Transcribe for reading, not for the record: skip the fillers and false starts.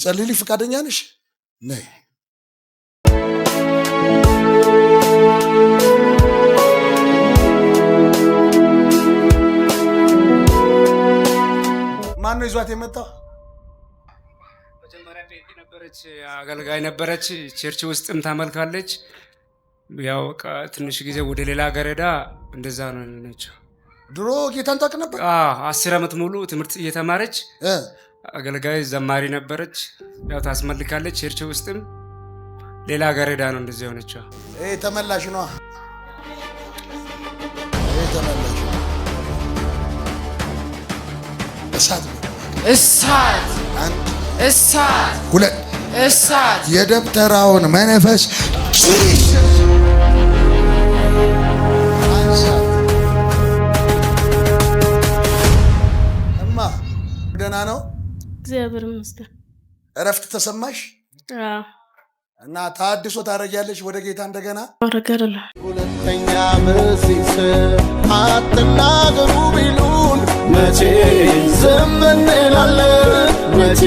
ልጸልይልሽ ፈቃደኛ ነሽ? ነይ። ማን ነው ይዟት የመጣው? መጀመሪያ ጴንጤ ነበረች፣ አገልጋይ ነበረች፣ church ውስጥም ታመልካለች። ያው በቃ ትንሽ ጊዜ ወደ ሌላ ሀገር ሄዳ እንደዛ ነው የሆነችው። ድሮ ጌታን ታውቅ ነበር? 10 ዓመት ሙሉ ትምህርት እየተማረች አገልጋይ ዘማሪ ነበረች። ያው ታስመልካለች church ውስጥም። ሌላ ሀገር ሄዳ ነው እንደዚህ የሆነችው። ይሄ ተመላሽ ነዋ። ይሄ ተመላሽ ነው። እሳት ነው። እሳት። አንድ፣ እሳት። ሁለት፣ እሳት። የደብተራውን መንፈስ Jesus አንሳት። እማ ደህና ነው? እግዚአብሔር ይመስገን። እረፍት ተሰማሽ? አዎ። እና ታድሶ ታደርጊያለሽ ወደ ጌታ እንደገና? አደርጋለሁ። ሁለተኛ በዚህ ስም አትናገሩ ቢሉን መቼ ዝም እንላለን? መቼ